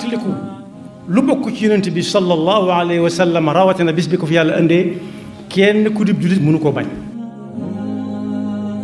fàttaliku lu bokk ci yonent bi sallallahu alayhi wa sallam rawatina bis bi ko fi yàlla indee kenn ku dib jullit mënu koo bañ.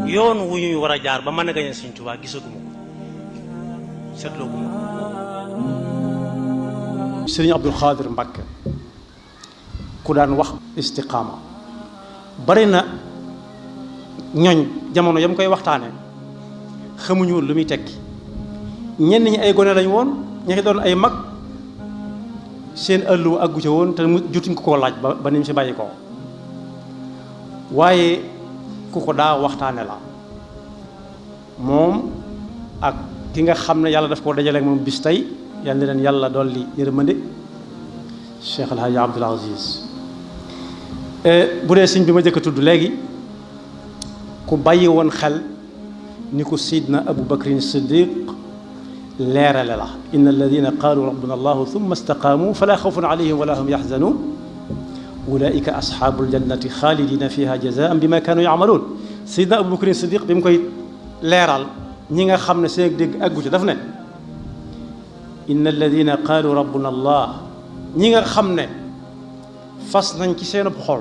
yoon wu ñuy war a jaar ba mën a gañe Sëñ Tuubaa gisaguma ko seetlooguma ko. Sëriñ Abdul Xaadir Mbàkke ku daan wax istiqaama bari na ñooñ jamono yam koy waxtaane xamuñu woon lu muy tekki ñenn ñi ay gone lañ woon ña ngi doon ay mag seen ëllu àggu ca woon te mu jotuñ ko koo laaj ba ni mu si bàyyi ko waaye ku ko daa waxtaane la moom ak ki nga xam ne yàlla daf koo dajaleeg moom bis tey yàlla na leen yàlla dolli yërmande Cheikh El Hadj Abdoul Aziz bu dee sëñ bi ma jëkk a tudd léegi ku bàyyi woon xel ni ko Sidna Abu Bakrin Siddiq leerale la inna alladina qaalu rabbuna allahu thumma istaqaamu fala xawfun alayhim wala hum yaxzanuun ulaika asxaabul jannati xaalidina fiha jazaan bima kaanu yacmaluun Sidna Abu Bakrin Siddiq bi mu koy leeral ñi nga xam ne seen dégg àggu ci daf ne inna alladina qaalu rabbuna allah ñi nga xam ne fas nañ ci seen xol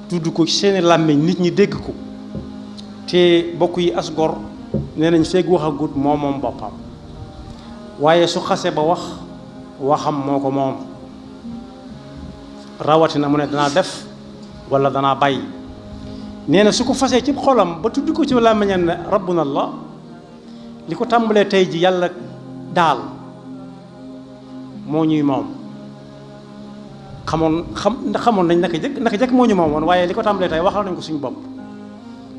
tudd ko ci seeni làmmiñ nit ñi dégg ko te bokk yi as gor nee nañ feeg waxagut moom boppam waaye su xase ba wax waxam moo ko moom rawatina mu ne danaa def wala danaa bàyyi nee na su ko fasee ci xolam ba tudd ko ci làmmiñam ne rabbuna allah li ko tàmbalee tey ji yàlla daal moo ñuy moom xamoon nañ naka jëkk moo ñu moom woon waaye li ko tàmbalee tey waxal nañ ko suñu bopp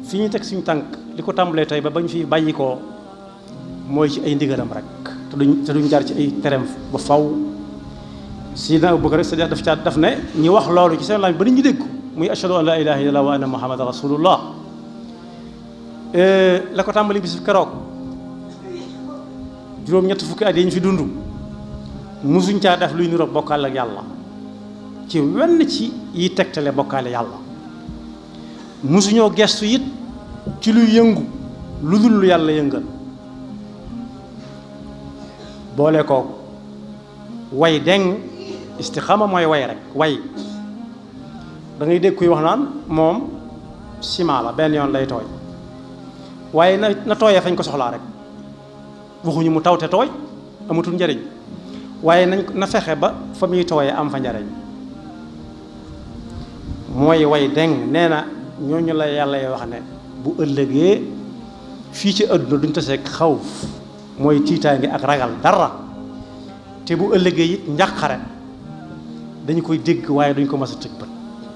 fi ñu teg suñu tànk li ko tàmbalee tey ba bañ fi bàyyi ko mooy ci ay ndigalam rek te duñ jaar ci ay tereem ba faw Sidna Abu Bakar Sadiq daf ne ñi wax loolu ci seen laaj ba nit ñi dégg ko muy ashhadu an la ilaha illallah wa anna muhammadan rasulullah la ko tàmbali bis keroog juróom-ñett fukki at yi ñu fi dund musuñ caa def luy niroog bokkaale ak yàlla ci wenn ci yi tegtale bokkaale yàlla musuñoo gestu it ci luy yëngu lu dul lu yàlla yëngal boole ko way deng istiqaama mooy way rek way da ngay dégg kuy wax naan moom ciment la benn yoon lay tooy waaye na tooyee fañ ko soxlaa rek waxuñu mu tawte tooy amatul njariñ waaye na fexe ba fa muy tooyee am fa njariñ mooy way deng nee na ñooñu la yàlla yoo wax ne bu ëllëgee fii ci àdduna duñ taseeg xawf mooy tiitaange ak ragal dara te bu ëllëgee it njàqare dañu koy dégg waaye duñ ko mas a tëg bët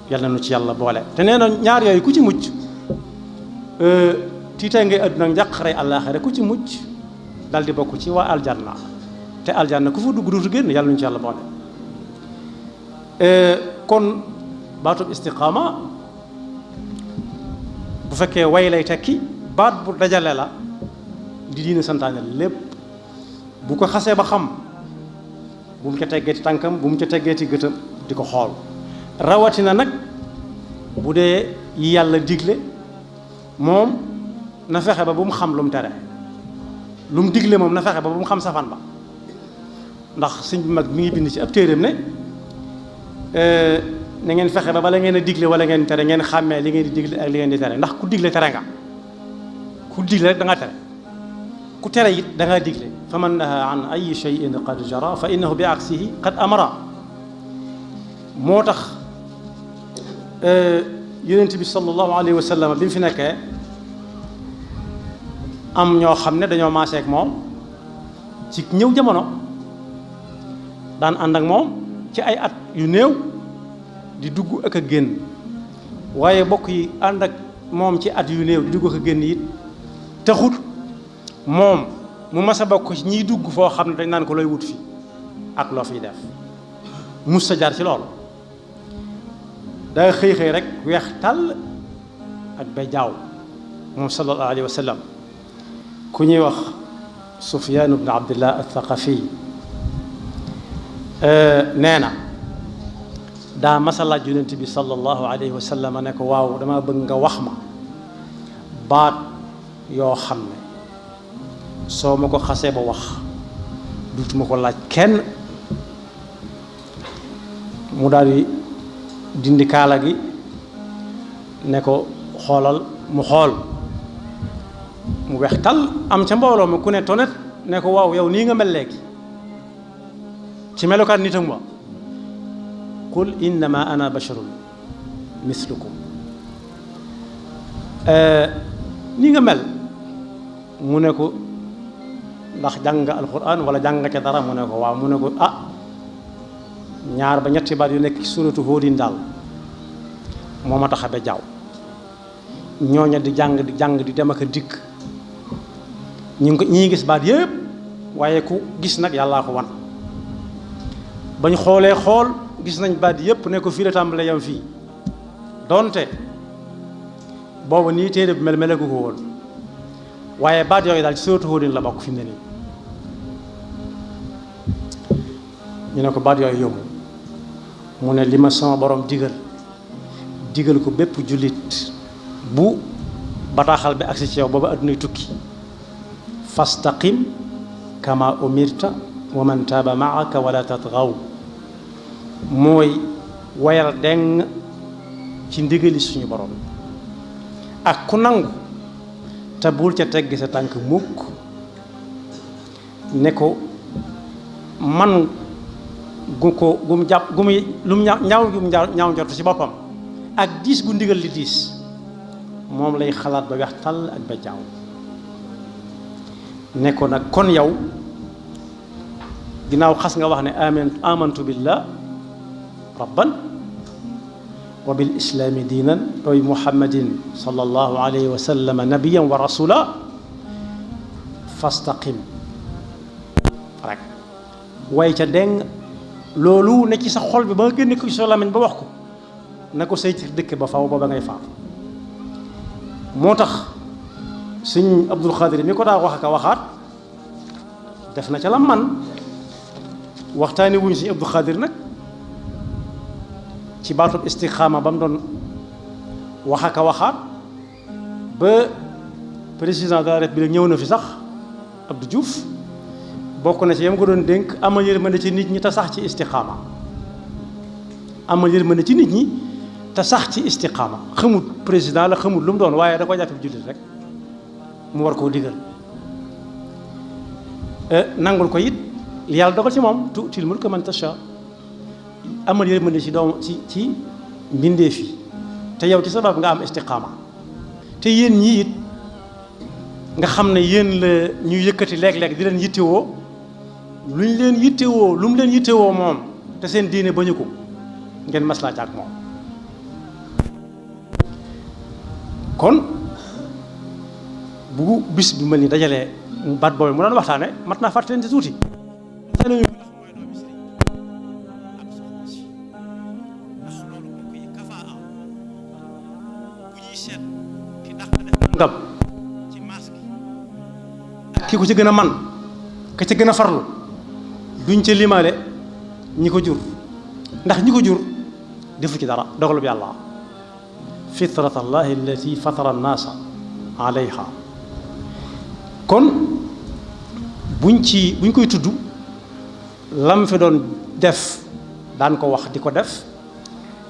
yàlla na nu ci yàlla boole te nee na ñaar yooyu ku ci mucc tiitaange àdduna ak njàqare àllaaxira ku ci mucc dal di bokk ci waa aljanna te aljanna ku fa dugg dootu génn yàlla nañu ci yàlla boole kon baatub istiqaama bu fekkee way lay tekki baat bu dajale la di diine santaane lépp bu ko xasee ba xam bu mu ca teggeeti tànkam bu mu ca teggeeti gëtam di ko xool rawatina nag bu dee yi yàlla digle moom na fexe ba bu mu xam lu mu tere lu mu digle moom na fexe ba bu mu xam safaan ba ndax sëñ bi mag mi ngi bind ci ab téeréem ne na ngeen fexe ba bala ngeen a digle wala ngeen tere ngeen xàmmee li ngeen di digle ak li ngeen di tere ndax ku digle tere nga ku digle rek da nga tere ku tere it da nga digle fa man naha an ay shay'in qad jara fa innahu bi aksihi qad amara moo tax yonent bi sallallahu alayhi wa sallam bi mu fi nekkee am ñoo xam ne dañoo maaseek moom ci ñëw jamono daan ànd ak moom ci ay at yu néew di dugg ak a génn waaye bokk yi ànd ak moom ci at yu néew di dugg ak a génn it taxut moom mu mas a bokk ci ñiy dugg foo xam ne dañ naan ko looy wut fi ak loo fiy def mus sa jaar ci loolu daa xëy rek weex tàll ak bay jaaw moom sallallahu alayhi wa sallam ku ñuy wax Sufyaan ibn Abdillah al-Thaqafi nee na daa masalaaj yonent bi sallallahu alayhi wa sallam ne ko waaw dama bëgg nga wax ma baat yoo xam ne soo ma ko xasee ba wax duutuma ko laaj kenn. mu daal di dindi kaala gi ne ko xoolal mu xool mu weex tal am ca mbooloo ma ku ne tonet ne ko waaw yow nii nga mel léegi ci melokaan nitam wa qul innama ana basharun mislukum nii nga mel mu ne ko ndax jàng nga alquran wala jàng nga ca dara mu ne ko waaw mu ne ko ñaar ba ñetti baat yu nekk ci suratu Hóodin daal moo ma tax a ba jaaw ñooña di jàng di dem ak a dikk ñi gis baat yëpp waaye ku gis nag yàllaa ko wan bañ xoolee xool gis nañ baat yëpp ne ko fii la tàmbalee yam fii donte boobu nii téere bi mel ko woon waaye baat yooyu daal ci suratu Hóodin la bokk fi mu ne nii ñu ne ko baat yooyu yomb mu ne li ma sama borom digal ko bépp jullit bu bataaxal bi agsi ci yow booba addunay tukki fastaqim kama umirta wa man taaba maaka wala tatgaw mooy wayal deng ci ndigali suñu borom ak ku nangu te bul ca tegg sa tànk mukk ne ko man gum jàpp lu mu ñaaw njort ci boppam ak diis gu ndigal li diis moom lay xalaat ba weex tàll ak ba jaaw ne ko nag kon yow ginnaaw xas nga wax ne amantu billah rabban wa bil islaami diinan wa bi muhammadin sallallahu alayhi wa sallam nabiyan wa rasula fastaqim rek way ca deng loolu ne ci sa xol bi ba nga génne ko ci sa làmmiñ ba wax ko na ko say ci dëkk ba faw ba ngay faatu moo tax sëñ Abdul Xaadir mi ko daa wax ak a waxaat def na ca la man waxtaani wuñ sëñ Abdul Xaadir nag ci baatub istixaama ba mu doon wax ak a waxaat ba président de la République ñëw na fi sax Abdou Diouf bokk na ci yam ko doon dénk amal yërmande ci nit ñi te sax ci istixaama amal yërmande ci nit ñi te sax ci istixaama xamut président la xamut lu mu doon waaye da ko jàppe jullit rek mu war koo digal nangul ko it li yàlla dogal ci moom tuutil mulka man tasha amal yërmande ci doom ci mbindeef yi te yow ci sabab nga am istixaama te yéen ñii it nga xam ne yéen la ñuy yëkkati léeg-léeg di leen yittewoo lu ñu leen yittewoo lu mu leen yittewoo moom te seen diine bañu ko ngeen maslaa ak moom kon bu bis bi mel ni dajalee baat boobu mu doon waxtaane mat naa fàtte leen ci tuuti ngam ki ko ci gën a man ka ci gën a farlu duñ ca limaale ñi ko jur ndax ñi ko jur defu ci dara dogalub yàlla fitrat allahi allati fatara annaasa alayha kon buñ koy tudd lam fi doon def daan ko wax di ko def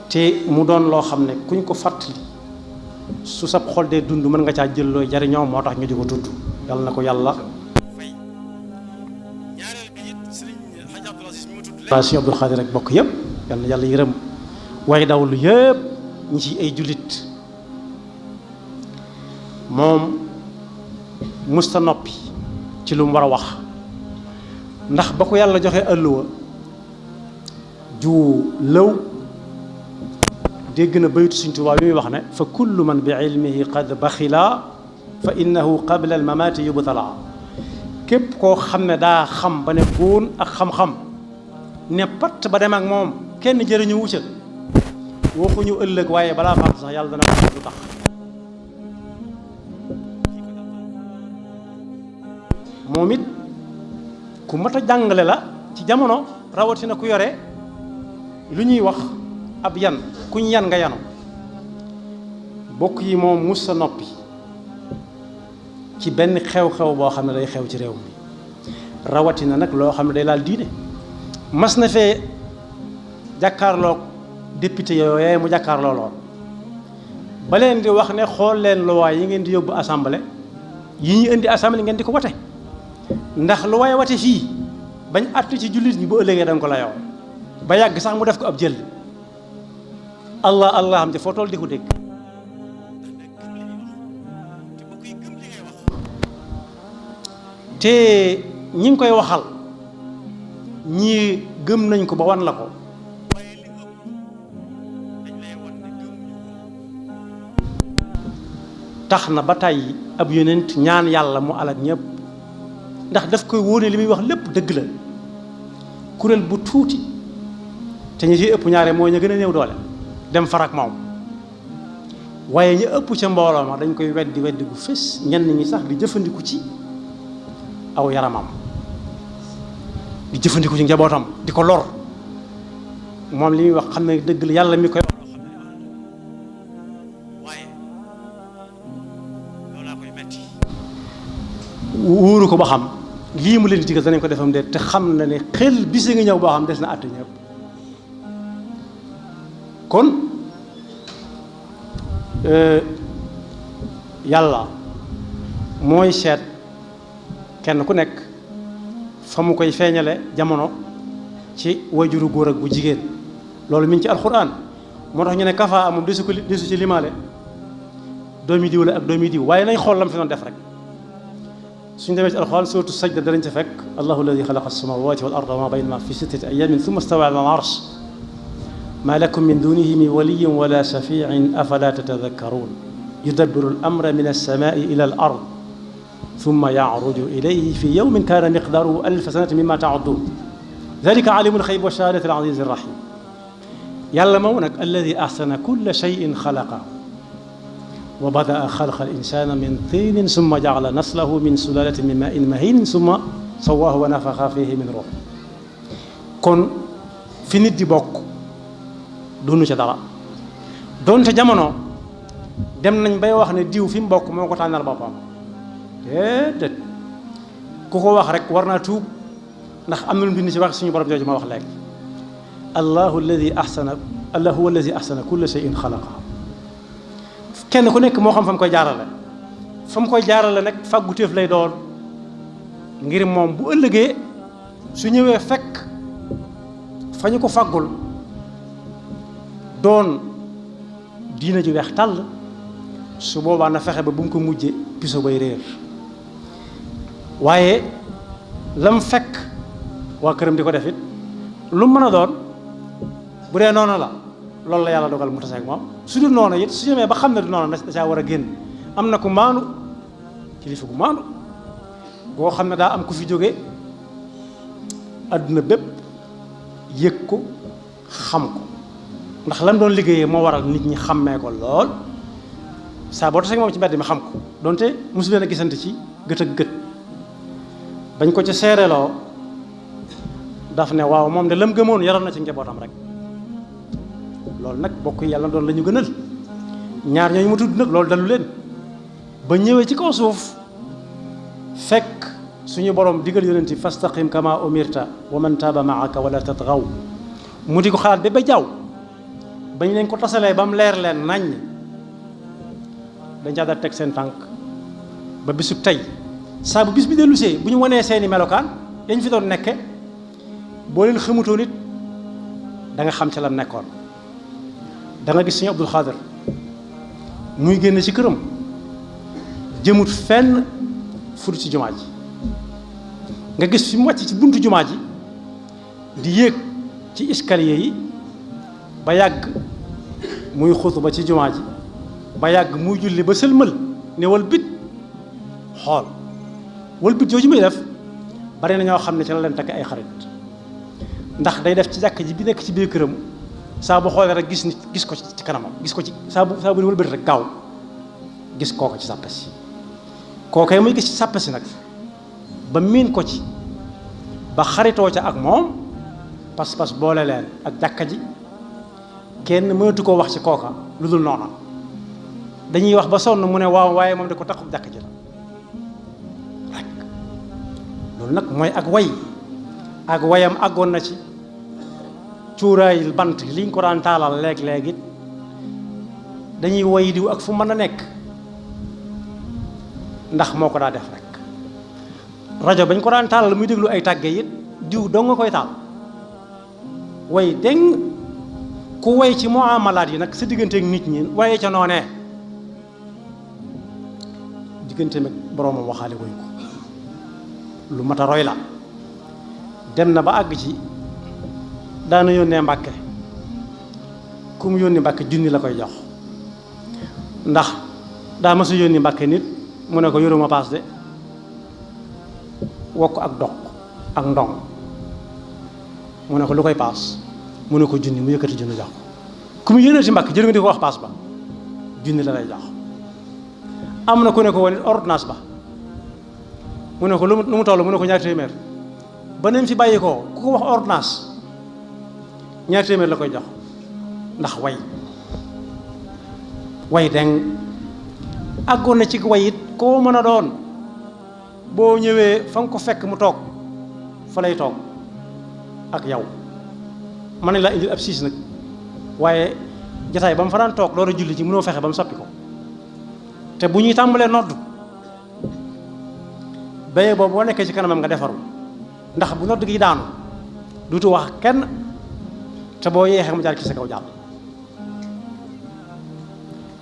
te mu doon loo xam ne kuñ ko fàttali su sab xol dee dund mën nga caa jël looy jariñoo moo tax ñu di ko tudd yàlla na ko yàlla fay ñaareel bi it sëriñ Hadj Abdoul Aziz mi ma tudd léegi sëriñ Abdul Xaadir rek bokk yëpp yàlla na yàlla yërëm way dawlu yëpp ñi ci ay jullit moom musta noppi ci lu mu war a wax ndax ba ko yàlla joxe ëlluwa ju lëw dégg na baytu Sëriñ Tuubaa bi muy wax ne fa kullu man bi ilmihi qad baxila fa innahu qabla al mamaati yubtala képp koo xam ne daa xam ba ne góon ak xam-xam ne patt ba dem ak moom kenn jëriñu wucca waxuñu ëllëg waaye balaa faatu sax yàlla dana wax lu tax moom it ku mat a jàngale la ci jamono rawatina ku yore lu ñuy wax ab yan kuñ yan nga yanu bokk yi moom mus sa noppi ci benn xew-xew boo xam ne day xew ci réew mi rawatina nag loo xam ne day laal diine. mas na fee jàkkaarloog député yooyu mu jàkkaarloo lool ba leen di wax ne xool leen luwaay yi ngeen di yóbbu assemblée yi ñu indi assemblée ngeen di ko wate ndax lu waay wate fii bañ àttu ci jullit ñi bu ëllëgee danga ko la yow ba yàgg sax mu def ko ab jël allah allah xam te foo toll di ko dégg te ñi ngi koy waxal ñii gëm nañ ko ba wan la ko tax na ba tàyyi ab yonent ñaan yàlla mu alak ñëpp ndax daf koy wóone li muy wax lépp dëgg la kuréel bu tuuti te ñi ci ëpp ñaare mooy ña gën a néew doole dem farak moom waaye ñu ëpp ca mbooloo ma dañ koy weddi gu fés ñenn ñi sax di jëfandiku ci aw yaramam di jëfandiku ci njabootam di ko lor moom li muy wax xam ne dëgg la yàlla mi koy wóoru ko ba xam lii mu leen di digal danañ ko defam de te xam na ne xel bisi nga ñëw boo xam des na àtt ñëpp kon yàlla mooy seet kenn ku nekk fa mu koy feeñale jamono ci wajuru góor ak bu jigéen loolu mi ngi ci alxuraan moo tax ñu ne kafa moom desu ci limaale doomi diw la ak doomi diw waaye nañ xool lam fi doon def rek suñu demee ci alxuraan suuratu sajda danañ ca fekk allahu alladi xalaqa as-samawati wal arda wa ma baynahuma fi sittati ayamin thumma stawa ala al-arsh ma lakum min dunihi min waliyin wala shafiin afala tatadakkarun yudabbiru al-amra min as-samai ila al-ard thumma ya'ruju ilayhi fi yawmin kana miqdaruhu alfa sanatin mimma ta'uddun dalika alimul xaybi wa shahadati al-aziz ar-rahim yàlla moom nag alladi ahsana kulla shay'in xalaqahu wa badaa xalqa al insana min tinin summa jaala naslahu min sulalatin min main mahin summa sawaahu wa nafaxa fihi min ruux kon fi nit di bokk dunu ca dara doonte jamono dem nañ bay wax ne diw fi mu bokk moo ko tànnal boppam déedéet ku ko wax rek war naa tuub ndax am na lu bind ci wax suñu borom jooju ma wax léegi allahu alladi ahsana kulla shay'in xalaqa kenn ku nekk moo xam fa mu koy jaarale nag fàggu téef lay doon ngir moom bu ëllëgee su ñëwee fekk fa ñu ko fàggul doon diina ji weex tàll su boobaa na fexe ba bu mu ko mujje piso bay réer waaye lam fekk waa këram di ko def it lu mën a doon bu dee noonu la loolu la yàlla dogal mu tase ak moom su dul noonu it su demee ba xam ne du noonu da caa war a génn am na ku maanu kilifa gu maanu boo xam ne daa am ku fi jóge adduna bépp yëg ko xam ko ndax lan doon liggéeyee moo waral nit ñi xàmmee ko lool saa boo tase ak moom ci mbedd mi xam ko donte mosu leen a gisante ci gët ak gët bañ ko ca seereloo daf ne waaw moom de lam gëmoon yaroon na ci njabootam rek loolu nag bokk yàlla doon la ñu gënal ñaar ñooñu mu tudd nag loolu dalu leen ba ñëwee ci kaw suuf fekk suñu borom digal yonent yi fastaqim kama umirta wa man taaba maaka wala tatgaw mu di ko xalaat ba jaww bañ leen ko tasalee ba mu leer leen naññ dañ caa daal teg seen tànk ba bisu tey saa bu bis bi dellusee bu ñu wanee seeni melokaan yañ fi doon nekke boo leen xamutoon it da nga xam ca la nekkoon da nga gis suñu Abdul Xaadir muy génn ci këram jëmut fenn fudut ci jumaa ji nga gis fi mu wàcc ci buntu jumaa ji di yéeg ci escalier yi ba yàgg muy xutuba ci jumaa ji ba yàgg muy julli ba sëlmal ne wal bit xool wal bit jooju muy def bari na ñoo xam ne ci la leen takk ay xarit ndax day def ci jàkk ji bi nekk ci biir këram saa bu xoolee rek gis nit gis ko ci kanamam gis ko ci saa bu ne wal bit rek gaaw gis kooko ci sàppe si kookee muy gis ci sàppe si nag ba miin ko ci ba xaritoo ca ak moom pas-pas boole leen ak jàkka ji kenn mënatu koo wax ci kooka lu dul noona dañuy wax ba sonn mu ne waaw waaye moom da ko taxub jàkka ji la rek loolu nag mooy ak way ak wayam àggoon na ci cuuraayil bant liñ ko daan taalal léeg-léeg it dañuy way diw ak fu mën a nekk ndax moo ko daa def rek rajo bañ ko daan taalal muy déglu ay tàgge it diw doo nga koy taal way deng ku way ci muamalaat yi nag sa digganteek nit ñi waye ca noonee diggante mag boroomam waxaale woy ko lu mat a roy la dem na ba àgg ci daana yónnee Mbàkke ku mu yónni Mbàkke junni la koy jox ndax daa ma sa yónni Mbàkke nit mu ne ko yoruma paas de wokk ak doq ak ndong mu ne ko lu koy paas mu ne ko junni mu yëkkati junni jox ko ku mu yónnee ci Mbàkke jël nga di ko wax paas ba junni la lay jox am na ku ne ko woon ordonnance ba mu ne ko lu mu toll mu ne ko ñaari téeméer ba nem fi bàyyi ko ku ko wax ordonnance ñaari téeméer la koy jox ndax way deng àggoon na ci way it koo mën a doon boo ñëwee fa nga ko fekk mu toog fa lay toog ak yow mën nañ laa indil ab siis nag waaye jataay ba mu fa daan toog loolu julli ci mënoo fexe ba mu soppi ko te bu ñuy tàmbalee noddu béye boobu boo nekkee ci kanamam nga defaru ndax bu nodd gi daanu duutu wax kenn te boo yeexee mu jaar ci sa kaw jàll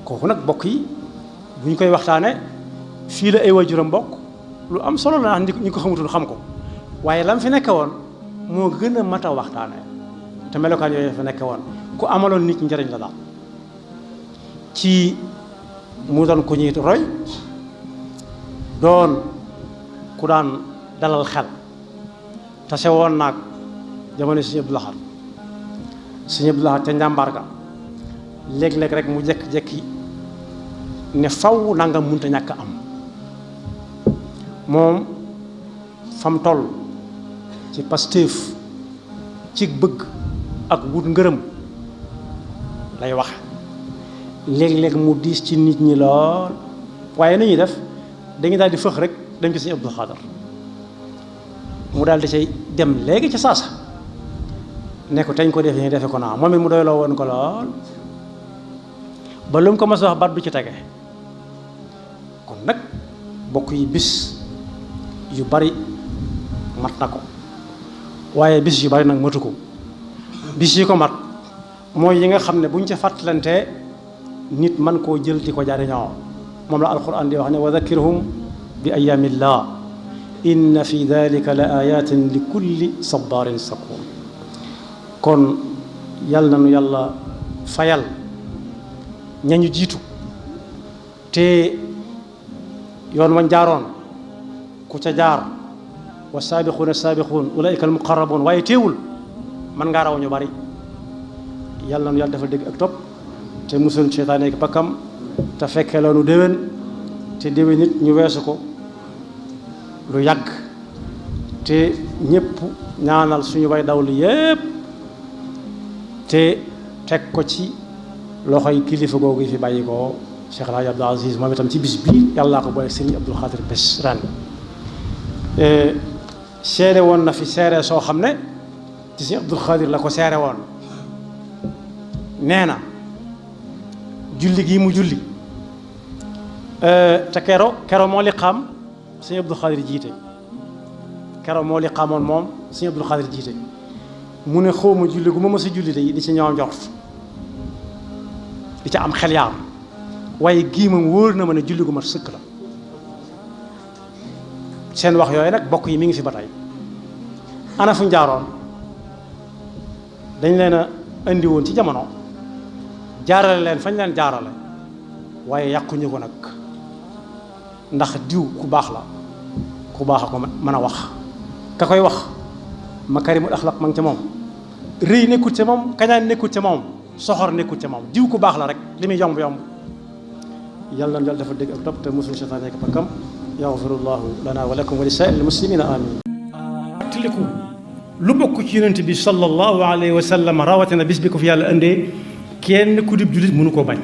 kooku nag bokk yi bu ñu koy waxtaane fii la ay waajuram bokk lu am solo la ndax ñi ko xamutul xam ko waaye lam fi nekke woon moo gën a mat a waxtaane te melokaan yooyu fa nekke woon ku amaloon nit njëriñ la daal ci mu doon ku ñuy roy doon ku daan dalal xel tase woon naag jamono Sëñ Abdou Lahad Sëñ Abdou Lahad ca njàmbaar ga léeg-léeg rek mu jekki-jekki ne faw nangam munta ñàkk am moom fam toll ci pastéef ci bëgg ak wut ngërëm lay wax léeg-léeg mu diis ci nit ñi lool waaye ni ñuy def dañuy daal di fëx rek dem ci Sëñ Abdou Khadar mu daal di cay dem léegi ca saasa ne ko teñ ko defee defe ko naa moom it mu doyloo woon ko lool ba lu mu ko mas a wax baat du ci tege kon nag bokk yi bis yu bari mat na ko waaye bis yu bari nag matu ko bis yi ko mat mooy yi nga xam ne buñ ca fàttalantee nit man koo jël di ko jariñoo moom la alquran di wax ne wa dhakkirhum bi ayaamillah inna fi dalika la ayatin li kulli sabarin sakur kon yàlla na nu yàlla fayal ñañu jiitu te yoon wañ jaaroon ku ca jaar wa saabiquuna saabiquun ulaika almuqarrabuun waaye teewul man ngaa raw ñu bari yàlla na nu yàlla dafa dégg ak topp te musul seytaane ak bakkam te fekkee la nu déwén te déwén nit ñu weesu ko lu yàgg te ñëpp ñaanal suñu way dawlu yépp te teg ko ci loxoy kilifa googu yi fi bàyyi ko Cheikh El Hadj Abdou Aziz moom itam ci bis bii yàllaa ko boole Serigne Abdou Khadr bés ren seere woon na fi seere soo xam ne ci Serigne Abdou Khadr la ko seere woon nee na julli gii mu julli te kero moo li xam Serigne Abdou Khadr jiite kero moo li xamoon moom Serigne Abdou Khadr jiite mu ne xawma julli gu ma mës a julli de di ci ñëw njort di ca am xel yaar waaye gii moom wóor na ma ne julli gu mat sëkk la seen wax yooyu nag bokk yi mi ngi fi ba tey ana fu njaaroon dañ leen a indi woon ci jamono jaarale leen fañ leen jaarale waaye yàquñu ko nag ndax diw ku baax la ku baax a ko mën a wax ka koy wax makarimul axlaq ma ngi ca moom rëy nekkut ca moom kañaan nekkut ca moom soxor nekkut ca moom diw ku baax la rek li muy yomb yomb yàlla na yàlla dafa dégg ak topp te mosul seytaan nekk bakkam yaxfirullahu lana wa lakum wa li saa'iril muslimina amin tiliku lu bokk ci yonent bi sallallahu alayhi wa sallam rawatina bis bi ko fi yàlla indee kenn ku dib jullit mënu koo bañ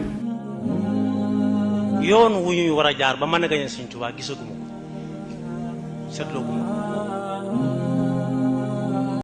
yoon wu ñuy war a jaar ba mën a gañe Sëñ Tuubaa gisaguma ko seetloo guma ko